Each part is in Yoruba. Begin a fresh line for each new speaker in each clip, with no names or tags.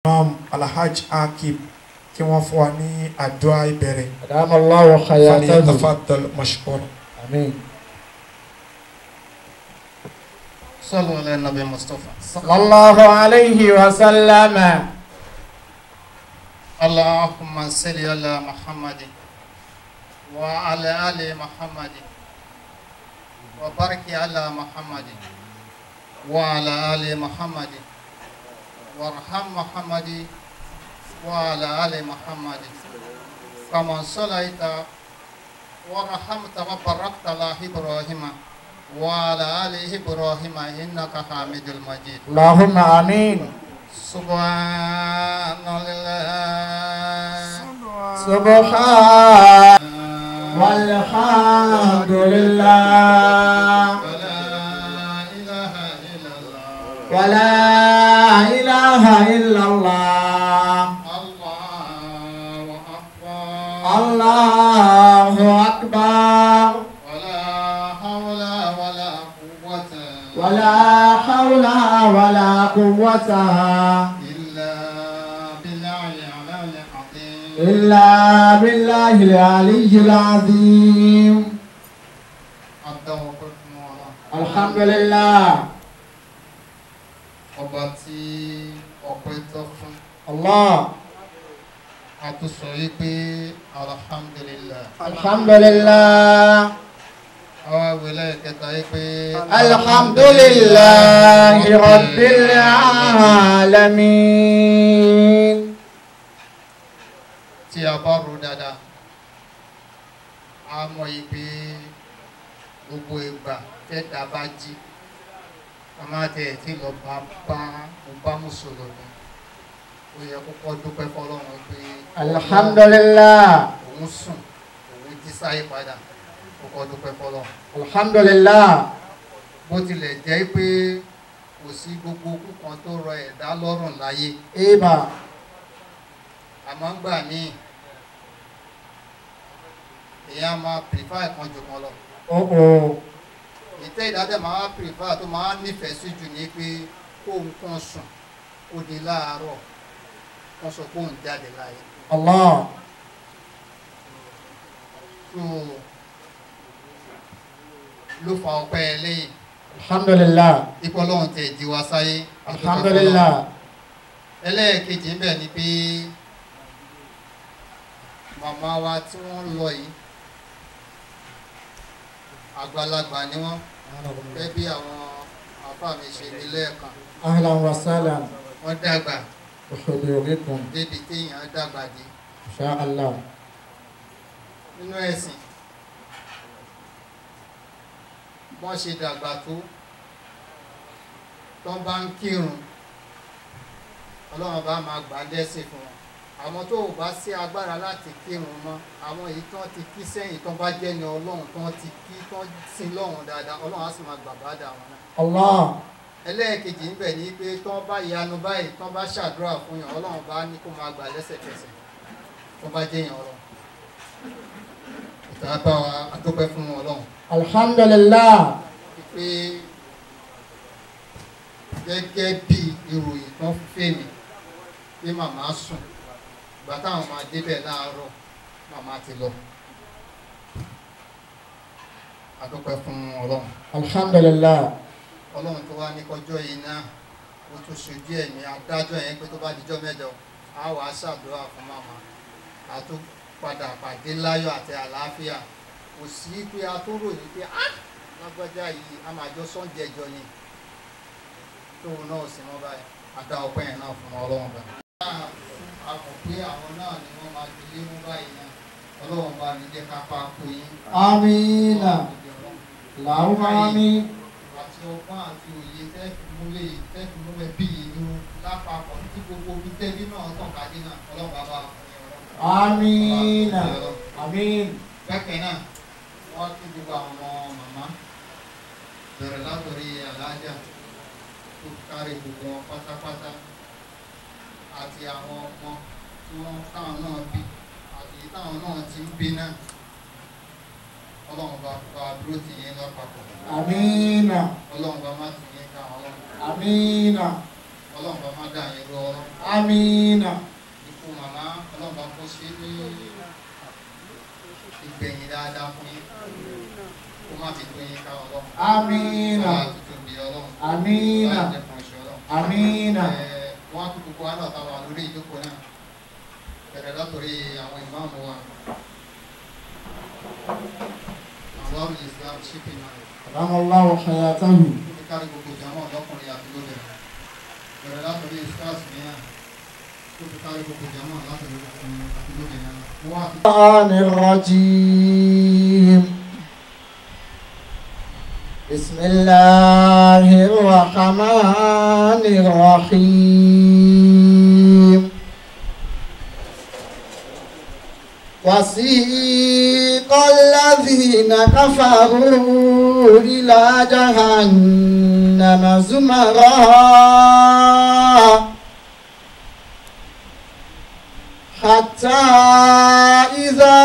Imam Alhaj Akib kí wọ́n fún wa ní àdúrà ìbẹ̀rẹ̀.
Adamallahu hayatahu.
Falyatafaddal mashkura.
Àmín.
Sallu ala nabi Mustafa.
Sallallahu alayhi wa sallam.
Allahumma salli ala Muhammadin wa ala ali Muhammadin wa bariki ala Muhammadin wa ala ali Muhammadin warham Muhammadin wa ala ali Muhammadin kama sallaita wa rahamta wa barakta ala Ibrahima wa ala ali Ibrahima innaka Hamidul Majid.
Allahumma amin.
Subhanallah.
Subhan walhamdulillah.
Wa la ilaha illallah.
Wa la ilaha illallah.
Allahu akbar.
Allahu akbar.
Wa la hawla wa la quwwata.
Wa la hawla wa la quwwata.
Illa billahi al-aliyyil azim.
Illa billahi al-aliyyil azim. Alhamdulillah.
Ọba tí ọpẹ́ tọ́ fún.
Allah.
A tún sọ wípé alhamdulillah.
Alhamdulillah.
Àwọn àwẹ̀lẹ̀ kẹta wípé
alhamdulillahi rabbil alamin.
Tí a bá rò dáadáa, a mọ̀ wípé gbogbo ìgbà tẹ́ta bá jí, a máa tẹ̀ tí lọ bá bá mùsùlùmí. Ó yẹ kókó dúpẹ́ fọ́lọ́run pé
alhamdulillah.
Òun sùn, òun jí sáyé padà, kókó dúpẹ́ fọ́lọ́run.
Alhamdulillah.
Bó tilẹ̀ jẹ́ pé kò sí gbogbo okú kan tó rọ ẹ̀dá lọ́rùn láyé.
Eba.
Àmọ́ ńgbà míì, èèyàn máa prefer ìkan jù kan lọ. Ìtẹ́ ìdádẹ́ máa prefer tó máa nífẹ̀ẹ́ sí jù ní pé kóun kan sùn kó di láàárọ̀ kan sọ kóun jáde láyé.
Allah.
So ló fa ọpẹ́ lẹ́yìn.
Alhamdulillah.
Ipò Ọlọ́run tẹ̀ jí wa sáyé.
Alhamdulillah.
Ẹlẹ́ẹ̀kejì ń bẹ ni pé màmá wa tí wọ́n lọ yìí àgbàlagbà ni wọ́n, gẹ́gẹ́ bí àwọn àfáà mi ṣe ní lẹ́ẹ̀kan.
Ahlan wa sahlan.
Wọ́n dàgbà.
Òṣèlú
débi téèyàn dàgbà dé.
Insha Allah.
Nínú ẹ̀sìn wọ́n ṣe dàgbà tó tó bá ń kírun, Ọlọ́run bá máa gbà lẹ́sìn fún wọn. Àwọn tó ò bá sí agbára láti kírun mọ́, àwọn èyí tán ti kí sẹ́yìn tán bá jẹ́ ní Ọlọ́run tán ti kí tán sin lọ́run dáadáa, Ọlọ́run á sì máa gbà bá dà wọn náà.
Allah.
Ẹlẹ́ẹ̀kejì ń bẹ ní pé tán bá yanu báyìí tán bá ṣàdúrà fún yàn, Ọlọ́run bá ní kó máa gbà lẹ́sẹ̀kẹsẹ̀ tó bá jẹ́ yàn Ọlọ́run. Ìta bá wa adúpẹ́ fún Ọlọ́run.
Alhamdulillah.
Pé gẹ́gẹ́ bí ìròyìn tán fèmí pé màmá sùn, ìgbà táwọn máa débẹ̀ láàárọ̀ màmá ti lọ. Adúpẹ́ fún Ọlọ́run.
Alhamdulillah.
Ọlọ́run tó wá ní kọjọ́ yìí náà ó tún ṣojú ẹ̀mí adájọ́ yẹn pé tó bá dijọ́ mẹ́jọ á wàá ṣàdúrà fún màmá, a tún padà pàdé láyọ̀ àti àlàáfíà. Kò sí pé a tó ròyìn pé á lágbájá yìí a máa jọ sọ́njẹjọ ni tóun náà sì mọ́ báyìí. A dá ọpẹ́ yẹn náà fún Ọlọ́run bá. A mọ̀ pé àwọn náà ni wọ́n máa di lé mú báyìí náà. Ọlọ́run bá ní jẹ́ ká pa kó yín.
Àmín. Allahumma àmín.
Àti ọgbọ́n àti òye tẹ́ẹ̀fì múlẹ̀ yìí tẹ́ẹ̀fì múlẹ̀ bí ìlú lápapọ̀ tí gbogbo ibi tẹ́bí náà tàn ká dé náà. Ọlọ́run bá bá fún yín.
Àmín. Àmín.
Bákan náà wọ́n kí gbogbo àwọn ọmọ màmá bẹ̀rẹ̀ látòrí alájà tó kárí gbogbo wọn pátápátá àti àwọn ọmọ tí wọ́n táwọn náà bí àti táwọn náà ti ń bí náà. Ọlọ́run bá bá dúró tì yín lápapọ̀.
Àmín.
Ọlọ́run bá má tì yín ká Ọlọ́run.
Àmín.
Ọlọ́run bá má dà yín lọ.
Amina.
Ikú màmá Ọlọ́run bá kó sí ní ìgbẹ̀yìn dáadáa fún yín. Kó má fi tó yín ká Ọlọ́run.
Amina. Amina. Amina.
Wọ́n á kó gbogbo wa náà táwa lórí ìjókòó náà. Bẹ̀rẹ̀ látòrí àwọn ìmáàmù wa. Àwọn Islam shipping man.
Allahu hayatahu.
Ó kárí gbogbo jàmọ́ lọ́kùnrin àti lóbìnrin. Bẹ̀rẹ̀ látòrí stars mìíràn. Ó fi kárí gbogbo jàmọ́ látòrí àti lóbìnrin. Wọ́n á fi.
Ar-rajim. Bismillahir rahmanir rahim. وسيق الذين كفروا إلى جهنم زمرا حتى إذا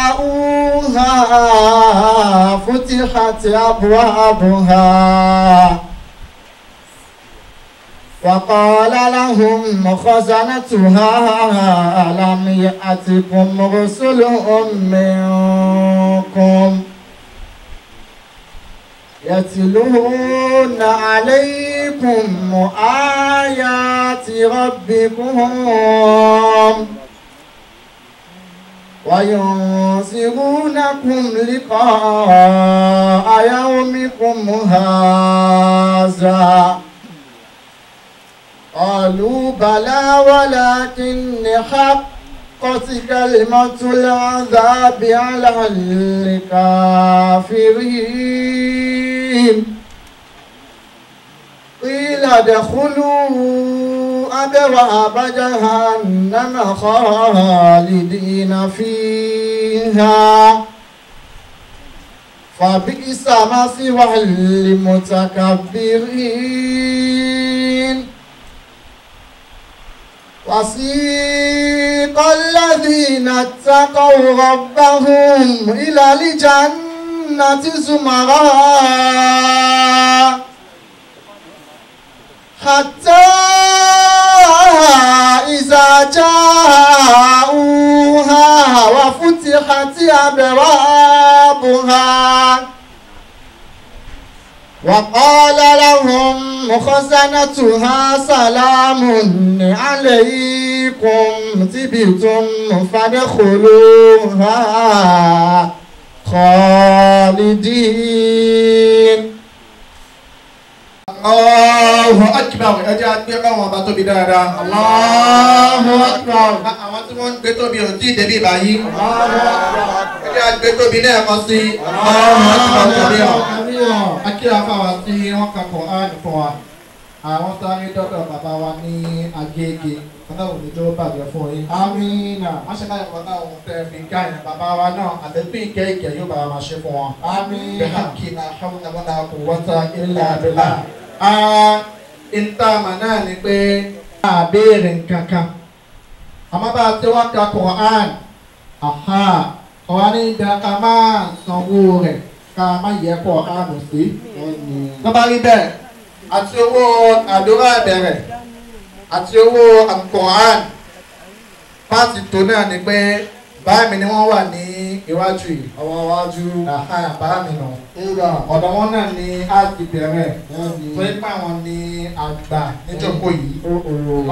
جاءوها فتحت أبوابها وقال لهم خزنتها ألم يأتكم رسل منكم يتلون عليكم آيات ربكم وينذرونكم لقاء يومكم هذا قالوا بلى ولكن حقت كلمة العذاب على الكافرين قيل ادخلوا أبواب جهنم خالدين فيها فبئس مثوى المتكبرين وسيق الذين اتقوا ربهم إلى الجنة زمرا حتى إذا جاءوها وفتحت أبوابها وقال لهم خزنتها سلام عليكم طبتم فادخلوها خالدين.
Allahu Akbar. Ẹ jẹ́ àgbẹ̀ káwọn ọba tóbi dáadáa. Allahu Akbar. Àwọn tí wọ́n ń gbé tóbi ò tí ì débi báyìí. Allahu Akbar. Ẹ jẹ́ àgbẹ̀ tóbi lẹ́ẹ̀kan sí. Allahu Akbar kabira. Akíra fáwa tí wọ́n ka Quran fún wa. Àwọn sáré dọ́dọ̀ bàbá wa ní Agége. Ọlọ́run ní tó bàjẹ́ fún yín. Amina. Wọ́n ṣe láyọ̀ wọn láwọn tẹ́ fi ká yẹn bàbá wa náà àtẹ̀kùn ìkẹ́ ìkẹ́ yóò bàbá máa ṣe fún wọn. Amina. Bẹ́ẹ̀ kí la hawla wala quwwata illa billah. Ìntàmà náà ni pé a béèrè nǹkan kan. Àmọ́ bá a ti wá ka Quran, ọ̀wá ní ìdá ká máa sanwó rẹ̀ ká má yẹ Quran sí. Tó bá rí bẹ́ẹ̀, àti owó àdúrà ìbẹ̀rẹ̀ àti owó Quran pàtì tó náà ni pé báàmì ni wọ́n wà ní iwájú yìí. Ọwọ́ iwájú. Báàmì nù. Ọ̀dọ̀ wọn náà ni a ti bẹ̀rẹ̀. Torí pé àwọn ni àgbà níjókòó yìí.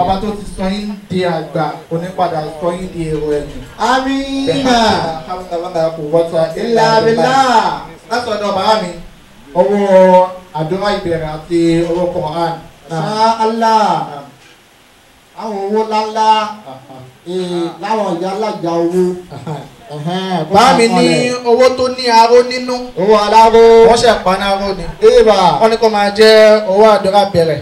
Ọba tó ti sọ yín di àgbà kò ní padà sọ yín di èrò ẹ̀yìn.
Amina.
Illa billah. Látọ̀dọ̀ bàbá mi, owó àdúrà ìbẹ̀rẹ̀ àti owó Quran.
Masha Allah. Àwọn owó ńláńlá láwọn ìyá alájà owó.
Báàmì ní owó tó ní aró nínú.
Owó aláró.
Wọ́n ṣe paná aró ni. Wọ́n ní kó máa jẹ́ owó àdúrà bẹ̀rẹ̀.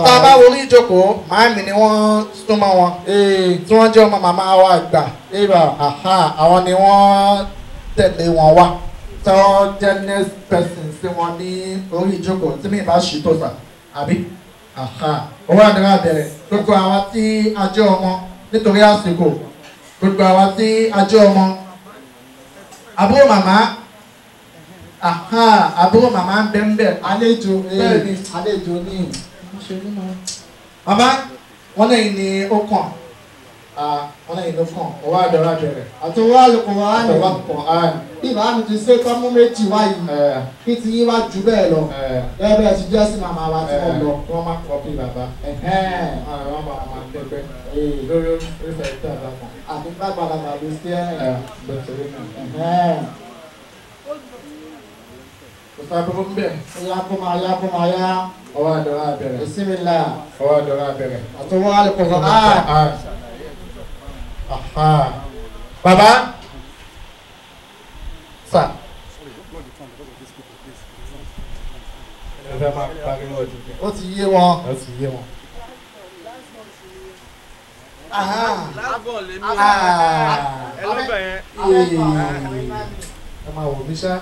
Tá a bá wo orí ìjókòó, màámi ni wọ́n súnmọ́ wọn. Tí wọ́n jẹ́ ọmọ màmá wa àgbà. Àwọn ni wọ́n tẹ̀lé wọn wá. Tí wọ́n jẹ́ next person sí wọn ní orí ìjókòó tí mi bá ṣì tó sà. Àbí? Owó àdúrà bẹ̀rẹ̀. Gbogbo àwa tí a jẹ́ ọmọ nítorí àsìkò. Gbogbo àwa tí a jẹ́ ọmọ. Àbúrò màmá àbúrò màmá ń bẹ ń bẹ.
Àlejò àlejò ní.
ṣe nínú. Bàbá wọn lẹ́yìn ni ó kàn wọn lẹ́yìn ló kàn ọwọ́ àdọ́rà bẹ̀rẹ̀.
Àtọwọ́ Al-Qur'an.
Àtọwọ́ Al-Qur'an.
Bí màá mi ti ṣe tọ́mú méjì wáyé kí ti yín wá jù bẹ́ẹ̀ lọ. Bẹ́ẹ̀ bẹ́ẹ̀ ti jẹ́ sí màmá wa tí wọ́n lọ.
Wọ́n máa kọ́ bí bàbá. Wọ́n máa máa dẹ́gbẹ́ lórí oríṣi ìtàn àbákan.
Àti gbàgbàlagbà ló ṣe é.
Bẹ́ẹ̀ kò sábẹ́ ń bẹ̀.
Ó yá kó máa yá kó máa yá.
Ọwọ́ àdọ́rà bẹ̀rẹ̀.
Bismillah.
Ọwọ́ àdọ́rà bẹ̀rẹ̀.
Àtọwọ́ Al-Qur'an.
Bàbá sà.
Ó ti yé wọn.
Ó ti yé wọn. Ẹ máa wò mí ṣá.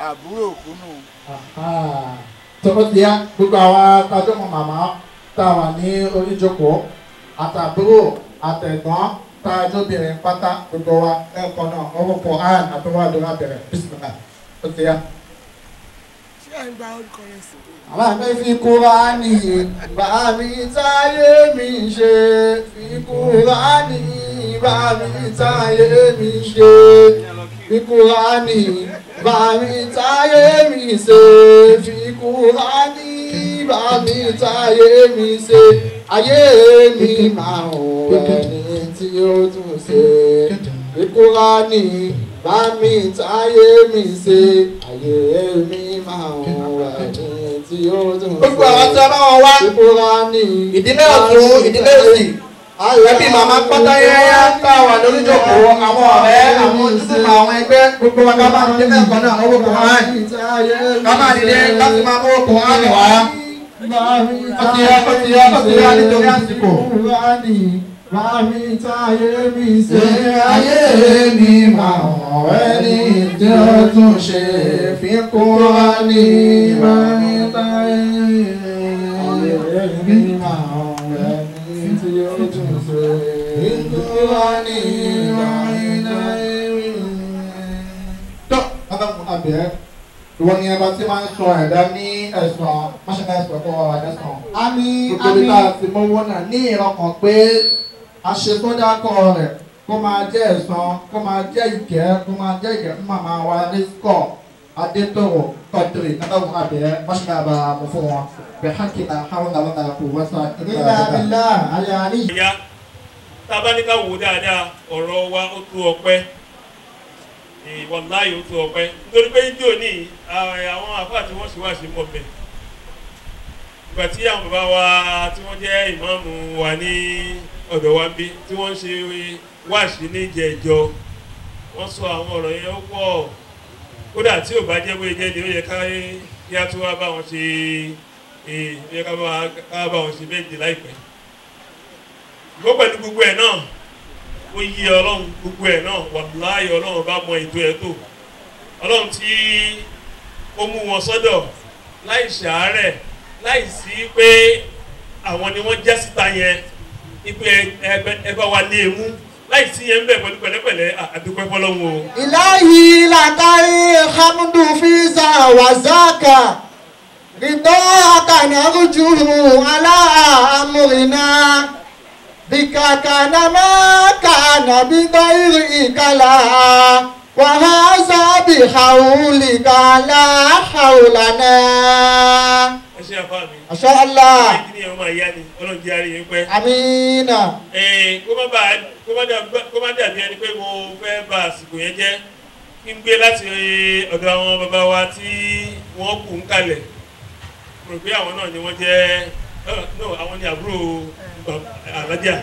Àbúrò òkú nù.
Tó o ti yá gbogbo àwa tájọ́ mọ màmá tá a wà ní oníjókòó àtàbúrò àtẹ̀gbọ́n tá a jóbìnrin pátá gbogbo wa ẹ̀kọ́ náà ọwọ́ Quran àtọwọ́ àdúrà bẹ̀rẹ̀ bísímìlà ó ti yá.
Àbá mi fi Kúránì bá mi táyé mi ṣe, fi Kúránì bá mi táyé mi ṣe, fi Kúránì bá mi táyé mi ṣe, fi Kúránì bá mi táyé mi ṣe, ayé mi máa ń ẹni tí ó tún ṣe, fi Kúránì bá mi táyé mi ṣe, ayé mi máa ń ẹni tí ó tún ṣe.
Gbogbo àwọn tí a bá wọn wá ìdílé ọ̀tún ìdílé òsì ẹbí màmá pátá yẹ́yẹ́ tá a wà lórí ìjókòó àwọn ọ̀rẹ́ àwọn ojúlùmọ̀ àwọn ẹgbẹ́ gbogbo wa ká máa dìde mẹ́ẹ̀kan náà owó Quran ká máa dìde láti máa mú Quran wá. Ó ti yá ó ti yá ó ti yá nítorí àsìkò.
Bá mi táyé mi ṣe,
ayé mi máa hàn ẹni tí ó tún ṣe fi Kúránì bá mi táyé
mi máa hàn ẹni tí ó tún ṣe fi Kúránì bá mi táyé mi.
Tó ọlọ́run abẹ́ ìwọ ni ẹba tí máa ń sọ ẹ̀dá ní ẹ̀sán máṣẹ́lá ẹ̀sán kọ́ ẹ̀dẹ́sán.
Àmín
gbogbo
àmín.
ibi tá a ti mọ́wọ́ náà ní ìrọ̀kàn pé àṣetọ́dákọ̀ rẹ̀ kó máa jẹ́ ẹ̀san kó máa jẹ́ ìkẹ́ kó máa jẹ́ ìkẹ́ fún màmá wa Rizqo Adétòrò Quadri ọlọ́run abẹ́ máṣẹ́lá bá mú fún wọn bẹ́ẹ̀ hákìlá haruna lọ́nà kò wọ́sà
Ìlà ìlà àlẹ́ àlẹ́.
Ìyá tá a bá ní ká wò dáadáa ọ̀rọ̀ wa ó tó ọpẹ́ wàláyé ó tó ọpẹ́ nítorí pé ní òní àwọn àfáà tí wọ́n ṣe wá ṣe mọ̀ bẹ̀. Ìgbà tí àwọn bàbá wa tí wọ́n jẹ́ ìmáàmù wa ní ọ̀dọ̀ wa bí tí wọ́n ṣe wáṣí ní ìjẹ́jọ́ wọ́n sọ àwọn ọ̀rọ̀ yẹn ó pọ̀ kódà tí ò bá jẹ́ bóyá jẹ́ ni ó yẹ ká kí á tún wá bá wọn ṣe ó yẹ ká bá wọn ṣe méje láìpẹ́. Ìgbọ́ pẹ̀lú gbogbo ẹ̀ náà ó yí ọlọ́run gbogbo ẹ̀ náà wàláyé ọlọ́run bá mọ ètò ẹ̀ tó ọlọ́run tí ó mú wọn sọ́dọ̀ láì ṣàárẹ̀ láì sí pé àwọn ni wọ́n jẹ́ síta yẹn ipe ẹ bá wa lé e mú láì sí yẹn ń bẹ̀ pẹ̀lú pẹ̀lẹ́pẹ̀lẹ́ àdúpẹ́ fọlọ́run o.
Ìláyìí làkàrí hamdu fisa wàzákà rìdọ́ àkànàrújú aláàmúrinà bìkàkànà máa kànà bídọ́ ìkàlà wàhálà bìhàwùlìkà láhàwùlànà.
Ẹ ṣe àfa mi.
Masha Allah.
Kí ni ọmọ ìyá ni ọlọ́run jẹ́ àárín yín pẹ́.
Amina.
Kó má dàbí ẹni pé mo fẹ́ bà àsìkò yẹn jẹ́ kí n gbé láti ọ̀dọ̀ àwọn bàbá wa tí wọ́n kù ń kalẹ̀. Mo rò pé àwọn náà ni wọ́n jẹ́ no àwọn ni àbúrò alájà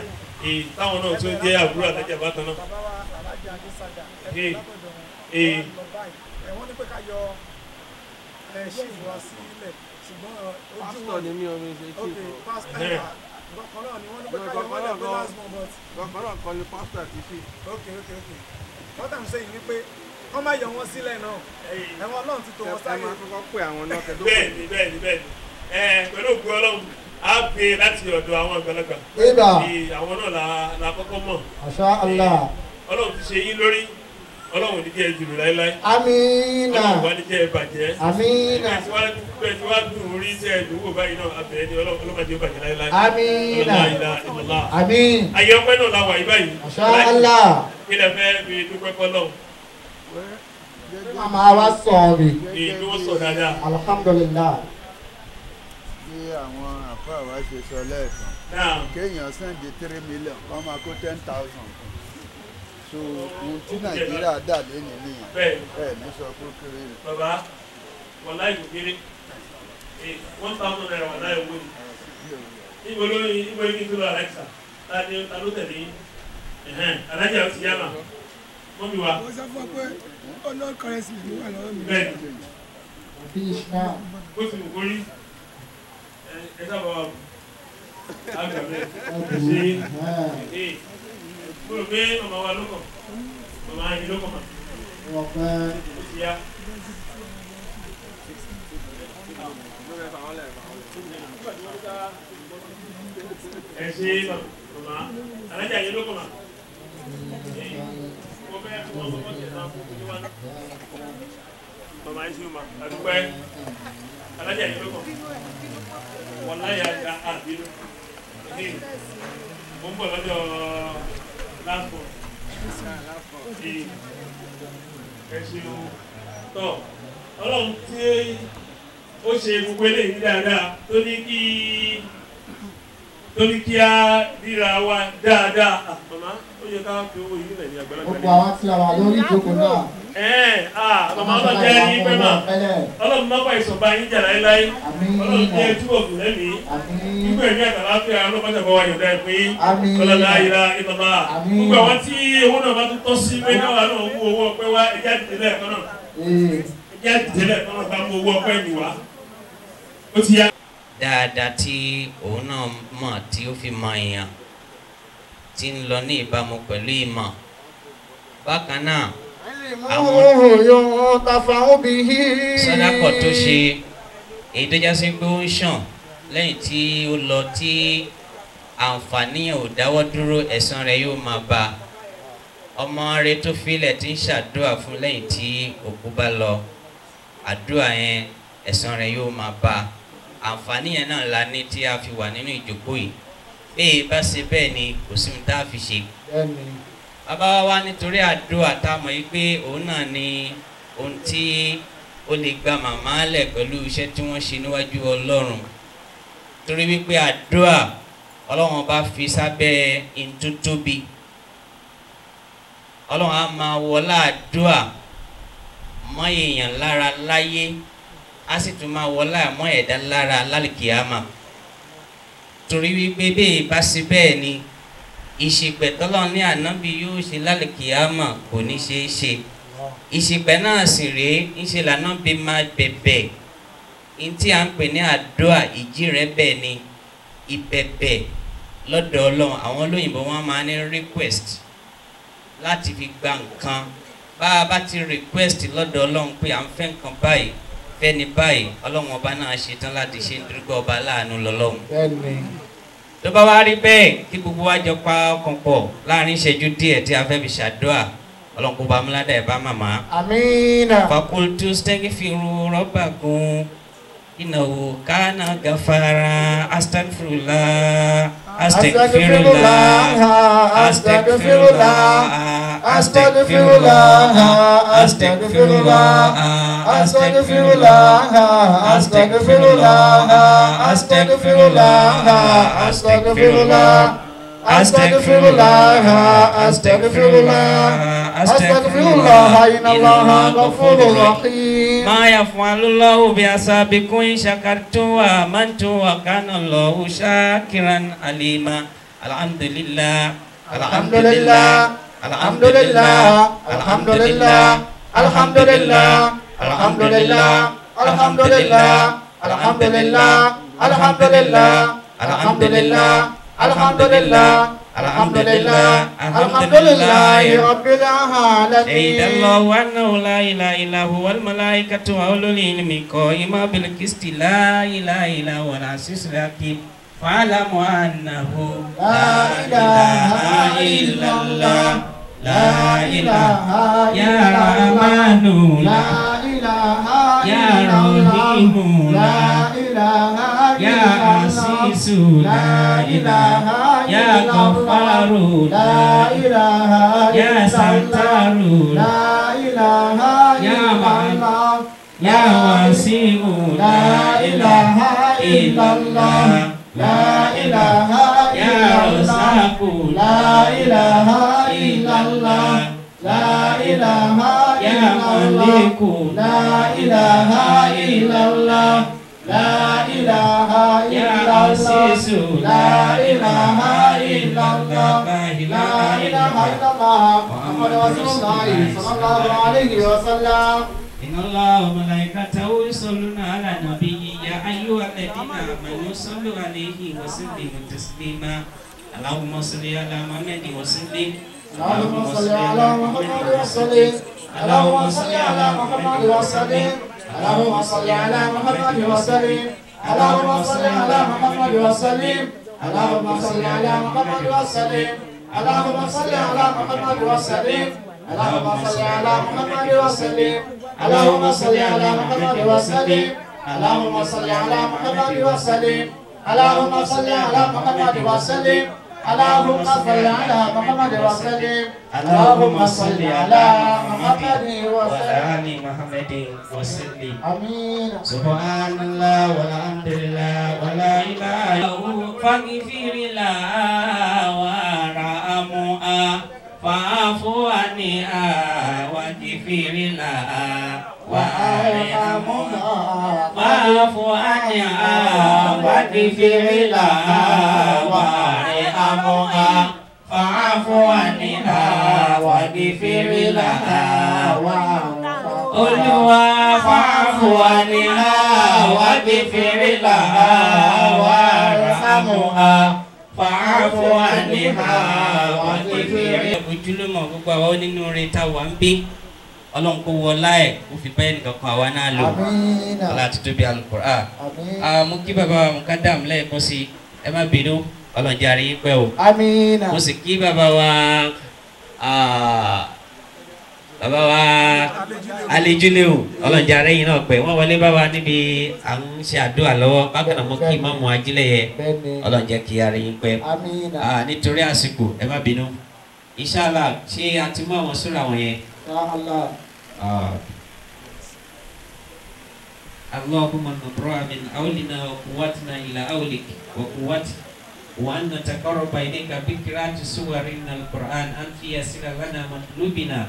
táwọn náà tó jẹ́ àbúrò alájà bákan náà.
Wọ́n ní pé ká yọ ṣífù wá sílẹ̀ ṣùgbọ́n ojú
Pastor ni mí omi ṣe
ok
chief o.
pastor gbọ̀kan náà ni wọ́n ní pé ká yọ wọ́n lẹ̀ pé last month but
Gbọ̀ngàn náà kọ́ ni pastor àti chief.
ok ok ok what I'm saying ni pé wọ́n má yọ wọ́n sílẹ̀ náà ẹ̀wọ̀n Ọlọ́run ti tò wọ́n
Ẹ
sáyé.
máa kọ́kọ́ pè àwọn náà kẹ́ tó pè
Bẹ́ẹ̀ni bẹ́ẹ̀ni bẹ́ẹ̀ni pẹ̀lú ògùn Ọlọ́run á gbé láti ọ̀dọ̀ àwọn àgbàlagbà.
Ibà.
Àwọn náà la kọ́kọ́ mọ̀.
Masha Allah.
Ọlọ́run ti ṣe yín lórí Ọlọ́run ní jẹ́ jùlọ láéláé.
Amina.
Ọlọ́run wá ní jẹ́ bàjẹ́.
Amina.
Bẹ́ẹ̀ tí wàá dùn orí iṣẹ́ ìdúró báyìí náà abẹ́ ni Ọlọ́run máa jẹ́ bàjẹ́ láéláé.
Amina.
Ọlọ́run
Àmín.
Ayé ọpẹ́ náà la wà yí báyìí.
Masha Allah.
Kí lẹ fẹ́ fi dúpẹ́ fọ́lọ́run?
Màmá wa sọ̀rọ̀.
Èyí wọ́n sọ dáadáa.
Alhamdulillah.
Bí àwọn àfáà wa ṣe sọ lẹ́ẹ̀kan. Kéèyàn sẹ́ǹdì 3 million kọ́ máa kó 10,000. So ohun tí Nàìjíríà dà lẹ́nu nìyẹn. Bẹ́ẹ̀ ní sọ pé kéré ni.
Bàbá wàláì kò kéré. 1,000 naira wàláì owó ni. Ibo ló ibo yìí tó lọ Alexa. Ta ló tẹ̀lé? Alájà ti yá mà. Mọ́mí wa.
Mo sọ fún ọ pé ọ̀nà kọrẹ́sì ló wà lọ́wọ́ mi.
Bẹ́ẹ̀ni. Bó ti wù kó rí. Ẹ sábà wà. Àgbà bẹ́ẹ̀. Ṣé mo rò pé màmá wa ló kàn. Màmá yìí ló kàn mà.
Ọ̀pẹ.
Ó ti yá. Ẹ ṣe màmá. Alájà yìí ló kàn mà. Màmá yìí ṣe mà. Àdúpẹ́. Alájà yìí ló kàn. Wàláyà àbínú. Mo ń bọ̀ lọ́jọ́ last one. Ẹ ṣeun. Tọ́ Ọlọ́run tí ó ṣe gbogbo eléyìí dáadáa tó ní kí á ríra wa dáadáa. Màmá ó yẹ ká fi owó yìí lẹ̀ ní àgbàlagbà.
Gbogbo àwọn tí a wà lórí ìjókòó náà.
Màmá Ọlọ́run jẹ́ yín pẹ́ mà. Ọlọ́run má bá ìsọ̀bá yín jà láéláé. Ọlọ́run jẹ́ túbọ̀ kù lẹ́mìí. Gbogbo ẹ̀mí àtàláfíà ọlọ́pàá bá wa yọ̀ǹda ẹ̀ pé ọlọ́lá ìlà ìlọ́lá. Gbogbo àwọn tí owó náà bá tún tọ́ sí pé káwa náà mú owó ọpẹ́ wá ẹ̀já dìde lẹ́ẹ̀kan náà. Ẹ̀já dìde lẹ́ẹ̀kan náà bá mú owó ọpẹ́ nì wá. Ó ti yá.
Dáadáa tí òun náà mọ̀ tí ó fi mọ èèyàn tí ń lọ ní ìbámu pẹ̀lú ìmọ̀. Bákan náà àwọn sọ́dákọ̀ tó ṣe èyí tó jásí pé ó ń ṣàn lẹ́yìn tí ó lọ tí àǹfààní ò dáwọ́ dúró ẹ̀san rẹ̀ yóò máa bá ọmọ rẹ̀ tó filẹ̀ tí ń ṣàdúrà fún lẹ́yìn tí òkú bá lọ àdúrà yẹn ẹ̀san rẹ̀ yóò máa bá àǹfààní yẹn náà la ní tí a fi wà nínú ìjókòó yìí bẹ́ẹ̀ bá ṣe bẹ́ẹ̀ ni kò sí ohun tá a fi ṣe. Bàbá wa wá nítorí àdúrà tá a mọ̀ yìí pé òun náà ni ohun tí ó lè gba màmá lẹ̀ pẹ̀lú iṣẹ́ tí wọ́n ṣe níwájú Ọlọ́run torí wípé àdúrà Ọlọ́run bá fi sábẹ́ ìtútóbi Ọlọ́run á máa wọlá àdúrà mọ́ èèyàn lára láyé á sì tún máa wọlá mọ́ ẹ̀dá lára lálìkìyàmà torí wípé bẹ́ẹ̀ bá ṣe bẹ́ẹ̀ ni ìṣìpẹ̀ tọ́lọ́run ní ànábì yóò ṣe lálìkìyàmà kò ní ṣeé ṣe ìṣìpẹ̀ náà sì rèé ńṣe lànábì máa bẹ̀bẹ̀ ní tí à ń pè ní àdúrà ìjírẹ̀bẹ̀ ni ìbẹ̀bẹ̀ lọ́dọ̀ Ọlọ́run àwọn olóyìnbó wọn máa ní request láti fi gba nǹkan bá a bá ti request lọ́dọ̀ Ọlọ́run pé à ń fẹ́ nǹkan báyìí fẹ́ni báyìí Ọlọ́run ọba náà ṣetán láti ṣe nítorí pé ọba aláàánú lọ́lọ́run. Tó bá wá rí bẹ́ẹ̀ kí gbogbo wa jọ pa ọkàn pọ̀ láàrin ìṣẹ́jú díẹ̀ tí a fẹ́ fi ṣàdúrà Ọlọ́run kó bá múládà ẹ̀ bá màmá.
Àmín.
Fakultu staghfiru rabbakum innahu kana ghafara astaghfirullah astaghfirullah astaghfirullah astaghfirullah astaghfirullah astaghfirullah astaghfirullah astaghfirullah astaghfirullah
astaghfirullah astaghfirullah astaghfirullah innallaha ghafurur rahim.
Ma yaf'alullahu bi'asabikum in shakartum wa amantum wa kana Allahu shakiran alima. Alhamdulillah alhamdulillah alhamdulillah alhamdulillah alhamdulillah
alhamdulillah alhamdulillah alhamdulillah alhamdulillah alhamdulillah alhamdulillah alhamdulillah alhamdulillah rabbil alamin.
Shahida Allahu annahu la ilaha illa huwal malaikatu wa ulul ilmi qa'iman bil qisti la ilaha illa huwal azizul hakim. Fa'lamu annahu la ilaha illallah La ilaha ya Rahmanu
La ilaha
ya Rahimu
La ilaha
ya Asisu
La ilaha
ya Ghafaru
La ilaha
ya Sattaru
La ilaha
ya Man ya Wasi'u
La ilaha illallah La ilaha
ya Razzaqu
La ilaha illallah La ilaha
ya
illallah
Maliku
La ilaha illallah La ilaha
ya
illallah
Asisu
La ilaha illallah La ilaha illallah Muhammad Rasulullah sallallahu alayhi wa sallam.
إن الله وملائكته يصلون على النبي يا أيها الذين آمنوا صلوا عليه وسلموا تسليما اللهم صل على محمد وسلم
اللهم صل على محمد وسلم اللهم صل على محمد وسلم اللهم صل على محمد وسلم اللهم صل على محمد وسلم اللهم صل على محمد وسلم اللهم صل على محمد وسلم اللهم صل على محمد وسلم اللهم صل على محمد وسلم اللهم صل على محمد وسلم اللهم صل على محمد وسلم اللهم صل على محمد وسلم اللهم صل على محمد
وعلى
وسلم
آل محمد وسلم
آمين.
سبحان الله والحمد لله ولا إله إلا هو فاغفر لها وارحمها فاعف عنها واغفر لها وارحمها فاعف عنها واغفر لها وارحمها فاعف عنها واغفر لها Olúwa fa'fu anha waghfir laha warhamha fa'fu anha waghfir. Ojúlùmọ̀ gbogbo àwa onínúure tá a wà ń bí Ọlọ́run kó wọlá ẹ̀ kó fi bẹ́ẹ̀ nìkan kan àwa náà lò
Àmín.
Ọlá títóbi Al-Qur'an.
Àmín.
Mo kí bàbá wa Mukadam lẹ́ẹ̀kan sí ẹ má bínú Ọlọ́run jẹ́ àrí yín pẹ́ o.
Àmín.
Mo sì kí bàbá wa bàbá wa alejule o ọlọ́njà rẹ̀ yìí náà pẹ̀ wọ́n wọlé bá wa níbi à ń ṣe àdúrà lọ́wọ́ bákan náà mo kí ìmáàmù ajílẹ̀ yẹ
Bẹ́ẹ̀ni.
ọlọ́njà kí ara yín pẹ́.
Àmín.
Nítorí àsìkò ẹ má bínú inshallah ṣé a ti mú àwọn sóra wọn yẹn.
Ya Allah.
اللهم نبرأ من أولنا وقوتنا إلى أولك وقوتك وأن نتقرب إليك بقراءة سور من القرآن أن تيسر لنا مطلوبنا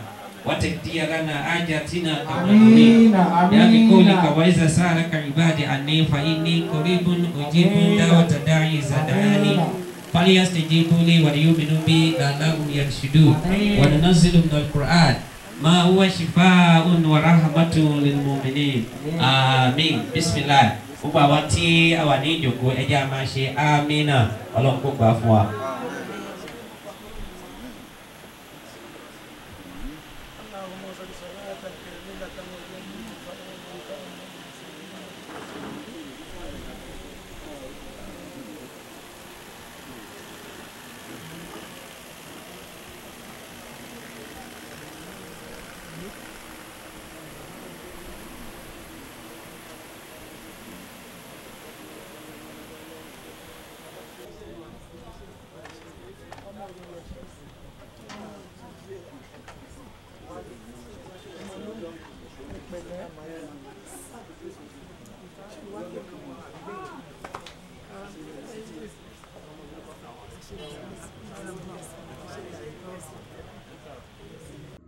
وتقضي لنا حاجاتنا كما نريد.
آمين.
يا بقولك
آمين.
وإذا سألك عبادي عني فإني قريب أجيب دعوة الداعي إذا دعاني فليستجيبوا لي وليؤمنوا بي لعلهم يرشدون. وننزل من القرآن ما هو شفاء ورحمة للمؤمنين. آمين. بسم الله. Gbogbo àwa tí a wà ní ìjókòó ẹ jẹ́ a máa ṣe àmín náà Ọlọ́run kó gbà fún wa.
اللهم صل صلاة كاملة وجميلة.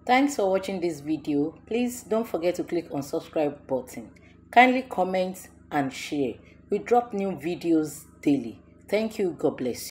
Thanks for watching this video. Please don't forget to click on subscribe button. Kindly comment and share. We drop new videos daily. Thank you. God bless you.